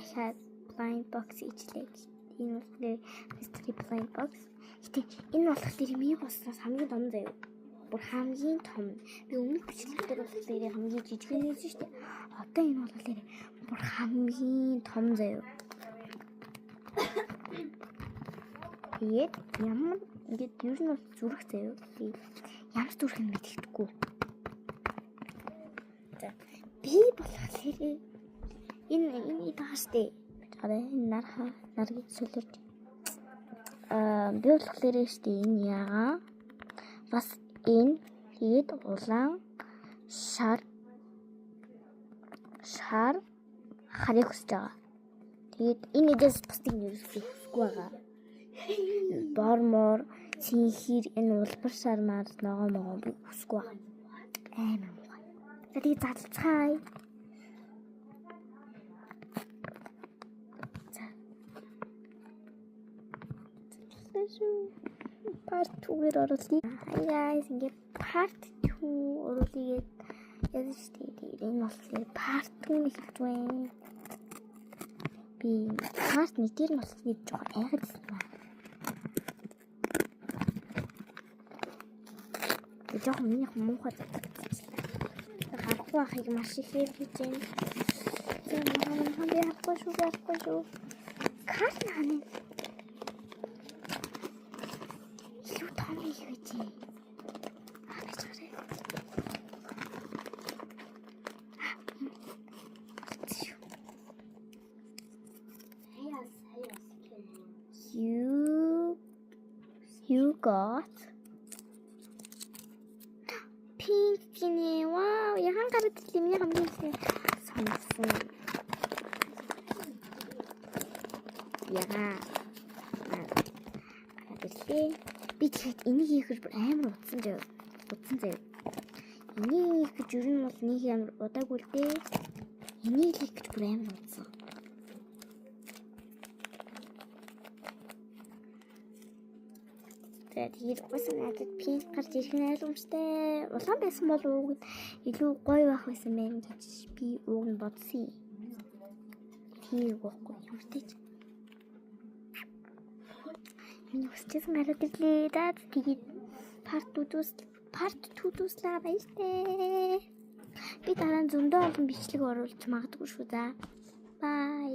Дахиад blind box ичлээ. Энэ болохоор mystery blind box. Гэтэ энэ болохоор миний боснаас хамгийн том заяа. Бүр хамгийн том. Би өмнөх бичлэг дээр болохоор хамгийн жижиг нь байсан шүү дээ. Одоо энэ болохоор бүр хамгийн том заяа. Тэгээд ямар ингээд ер нь бол зүрх заяа. Тэгээд ямар зүрх юм мэддэхгүй. За би болохоор энэ байгаа штэ. Арай энэ нар нар гэж солиорч. Би болохоор штэ энэ ягаа бас энэ тэгээд улаан шар шар харыг хүсэж байгаа. Тэгээд энэ эдээс бусдыг нь ерөөсөө хүсэхгүй байгаа. Бор мор цэнхэр энэ улбар шар мар ногоо могоо би хүсэхгүй байгаа. Амар муухай. За тэгээд задлцгаая. За. Задлаа. Part 2-ээр оруулъя. Hi guys, ингээд part 2 оруулъя гээд яаж шүү дээ. Тэгээд энэ болохоор part 2 нь эхэлж байна. Би part 1 дээр нь болохоор жоохон айгаад ирсэн байна. Тэгээд жоохон минийх муухай задлагдчихлаа. Харахгүй байхыг маш ихээр хийж байна. За муухай би харахгүй шүү, би харахгүй шүү. Карт ханаа. Илүү том их гэж. Аа байж гараа. You got pink гинэ. Вау, яхан гараад ирлээ. Миний хамгийн их сонсон. Яга. Гараад ирлээ. Би тэгэхэд энийг хийхээр бүр амар утсан заяа. Утсан заяа. Энийг хийх гэж ер нь бол нэг амар удаагүй л дээ. Энийг хийх гэж бүр амар утсан. За тэгээд угаасаа надад pink гарч ирэх нь ойлгомжтой. Улаан байсан бол ууг нь илүү гоё байх байсан байх гэж би ууг нь бодсон. Тийм үгүй ямар ч. Миний хүсчихсэн гараад ирлээ. За тэгээд part 2-ус part 2-туслаа баяртай. Би дараа нь зөндөө олон бичлэг оруулж магадгүй шүү за. Bye.